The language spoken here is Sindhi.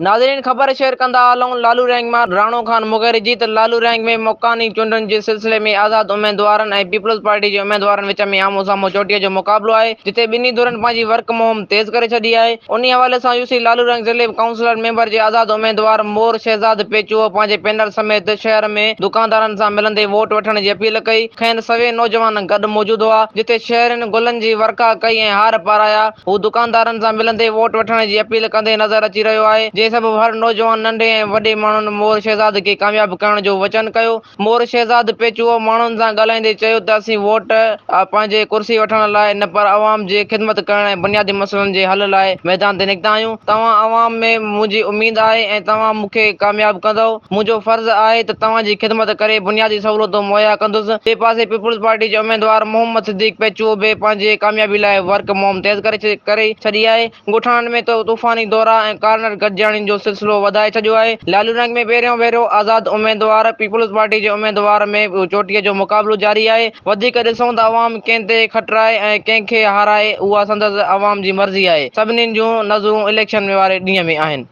ناظرين خبر شيئر ڪندا هلون لالو رينگ مان راڻو خان مغيري جي ته لالو رينگ ۾ مڪاني چونڊن جي سلسلي ۾ آزاد اميدوارن ۽ پيپلز پارٽي جي اميدوارن وچ ۾ آمهون سامهون چوٽيء جو مقابلو آهي جتي ٻنهي ڌرين پنهنجي ورڪ مهم تيز ڪري ڇڏي آهي انهي حوالي سان يوسي لالو رينگ ضلعي ڪائونسلر ميمبر جي آزاد اميدوار مور شهزاد پيچوهو پنهنجي پينل سميت شهر ۾ دڪاندارن سان ملندي ووٽ وٺڻ جي اپيل ڪئي کين سوين نوجوان گڏ موجود هئا جتي شهرين گلن جي ورکا ڪئي ۽ هار پارايا. هو دڪاندارن سان ملندي ووٽ وٺڻ جي اپيل ڪندي نظر اچي رهيو آهي، جنهن سبب هر نوجوان، ننڍي ۽ وڏي ماڻهن مور شهزاد کي ڪامياب ڪرڻ جو وچن ڪيو. مور شهزاد پيچوهو ماڻهن سان ڳالهائيندي چيو ته اسين ووٽ پنهنجي ڪرسي وٺڻ لاء نه پر عوام جي خدمت ڪرڻ ۽ بنيادي مسئلن جي حل لاء ميدان تي نڪتا آهيون، توهان عوام ۾ منهنجي اميد آهي ۽ توهان مون کي ڪامياب ڪندؤ. منهنجو فرض آهي ته توهان جي خدمت ڪري بنيادي سهولتون مهيا ڪندس. ٻئي پاسي پيپلز پارٽي جي اميدوار محمد صديق پيچوهو به پنهنجي ڪاميابي لاء ورڪ مهم تيز ڪري ڇڏي آهي. ڳوٺاڻن ۾ طوفاني دورا ۽ ڪارنر گڏجاڻين جو سلسلو وڌائي ڇڏيو آهي. لالورنگ ۾ پهريون ڀيرو آزاد اميدوار پيپلز پارٽي جي اميدوار ۾ چوٽيء جو مقابلو جاري آهي. وڌيڪ ڏسون ته عوام ڪنهن تي کٽرائي ۽ ڪنهن کي هارائي اها سندس عوام جي مرضي آهي. سڀني جون نظرون اليڪشن واري ڏينهن ۾ آهن.